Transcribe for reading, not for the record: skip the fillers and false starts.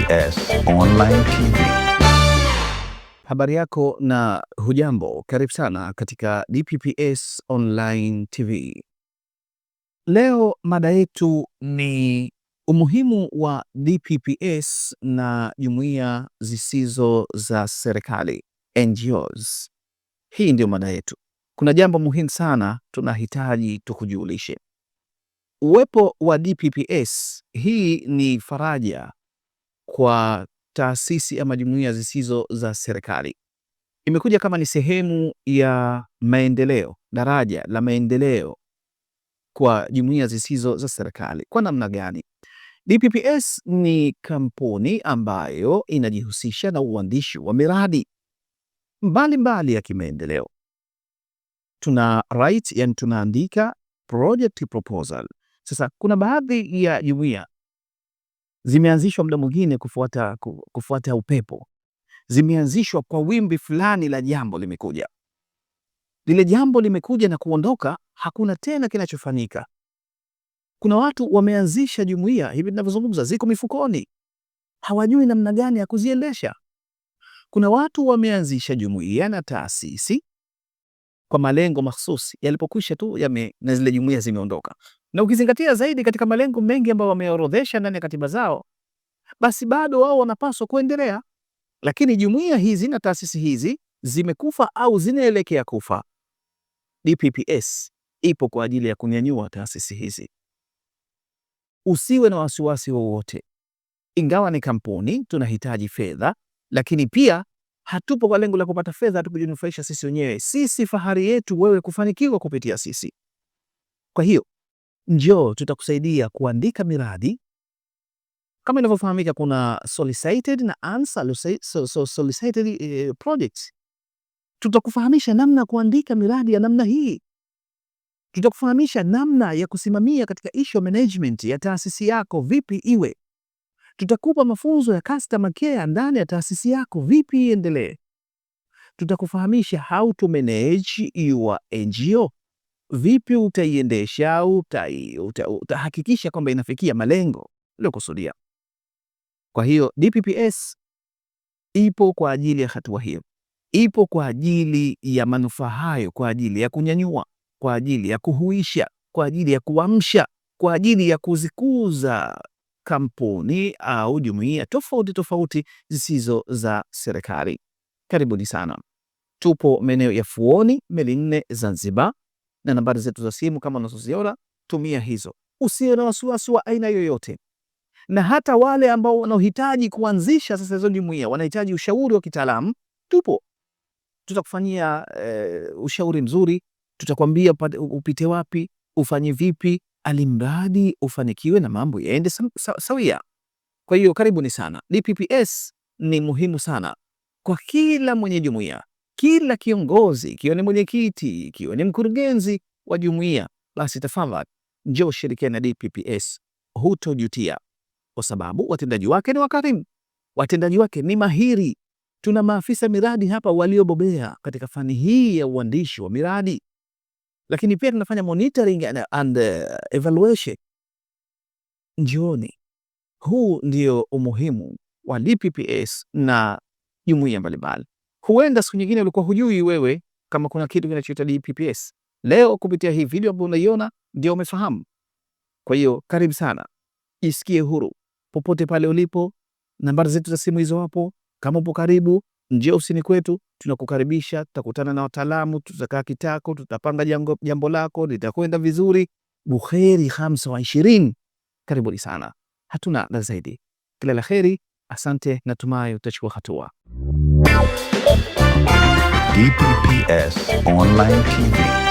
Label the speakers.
Speaker 1: DPPS Online TV.
Speaker 2: Habari yako na hujambo, karibu sana katika DPPS Online TV. Leo mada yetu ni umuhimu wa DPPS na jumuiya zisizo za serikali, NGOs. Hii ndio mada yetu. Kuna jambo muhimu sana tunahitaji tukujulishe. Uwepo wa DPPS, hii ni faraja kwa taasisi ama jumuiya zisizo za serikali. Imekuja kama ni sehemu ya maendeleo, daraja la maendeleo kwa jumuiya zisizo za serikali. Kwa namna gani? DPPS ni kampuni ambayo inajihusisha na uandishi wa miradi mbalimbali ya kimaendeleo. Tuna write, yani tunaandika project proposal. Sasa kuna baadhi ya jumuiya zimeanzishwa muda mwingine kufuata upepo, zimeanzishwa kwa wimbi fulani la jambo limekuja, lile jambo limekuja na kuondoka, hakuna tena kinachofanyika. Kuna watu wameanzisha jumuiya hivi tunavyozungumza, ziko mifukoni, hawajui namna gani ya kuziendesha. Kuna watu wameanzisha jumuiya na taasisi kwa malengo mahsusi, yalipokwisha tu yame, na zile jumuiya zimeondoka. Na ukizingatia zaidi katika malengo mengi ambayo wameorodhesha ndani ya katiba zao, basi bado wao wanapaswa kuendelea, lakini jumuiya hizi na taasisi hizi zimekufa au zinaelekea kufa. DPPS ipo kwa ajili ya kunyanyua taasisi hizi. Usiwe na wasiwasi wowote, ingawa ni kampuni tunahitaji fedha, lakini pia hatupo kwa lengo la kupata fedha tu kujinufaisha sisi wenyewe. Sisi fahari yetu wewe kufanikiwa kupitia sisi. Kwa hiyo njoo, tutakusaidia kuandika miradi. Kama inavyofahamika, kuna solicited na unsolicited projects. Tutakufahamisha namna ya kuandika miradi ya namna hii. Tutakufahamisha namna ya kusimamia katika issue management ya taasisi yako, vipi iwe. Tutakupa mafunzo ya customer care ndani ya taasisi yako, vipi iendelee. Tutakufahamisha how to manage your NGO, vipi utaiendesha, utahakikisha kwamba inafikia malengo uliokusudia. Kwa hiyo DPPS ipo kwa ajili ya hatua hiyo, ipo kwa ajili ya manufaa hayo, kwa ajili ya kunyanyua, kwa ajili ya kuhuisha, kwa ajili ya kuamsha, kwa ajili ya kuzikuza kampuni au jumuiya tofauti tofauti zisizo za serikali. Karibuni sana. Tupo maeneo ya Fuoni, Meli Nne, Zanzibar, na nambari zetu za simu kama unazoziona, tumia hizo. Usiwe na wasiwasi wa aina yoyote, na hata wale ambao wanaohitaji kuanzisha sasa hizo jumuiya wanahitaji ushauri wa kitaalamu, tupo, tutakufanyia ushauri mzuri, tutakwambia upite wapi, ufanye vipi, alimradi ufanikiwe na mambo yaende sawia. Kwa hiyo karibuni sana. DPPS ni muhimu sana kwa kila mwenye jumuiya, kila kiongozi, ikiwa ni mwenyekiti, ikiwa ni mkurugenzi wa jumuiya, basi tafadhali njoo shirikiana na DPPS, hutojutia, kwa sababu watendaji wake ni wakarimu, watendaji wake ni mahiri. Tuna maafisa miradi hapa waliobobea katika fani hii ya uandishi wa miradi, lakini pia tunafanya monitoring and evaluation. Njooni, huu ndio umuhimu wa DPPS na jumuiya mbalimbali. Huenda siku nyingine ulikuwa hujui wewe kama kuna kitu kinachoitwa DPPS. Leo kupitia hii video ambayo unaiona ndio umefahamu. Kwa hiyo karibu sana, jisikie huru popote pale ulipo. Nambari zetu za simu hizo hapo. Kama upo karibu, njoo ofisini kwetu, tunakukaribisha. Tutakutana na wataalamu, tutakaa kitako, tutapanga jambo lako litakwenda vizuri. Bukheri 25. Karibuni sana, hatuna la zaidi. Kila la kheri, asante, natumai utachukua hatua.
Speaker 1: DPPS Online TV.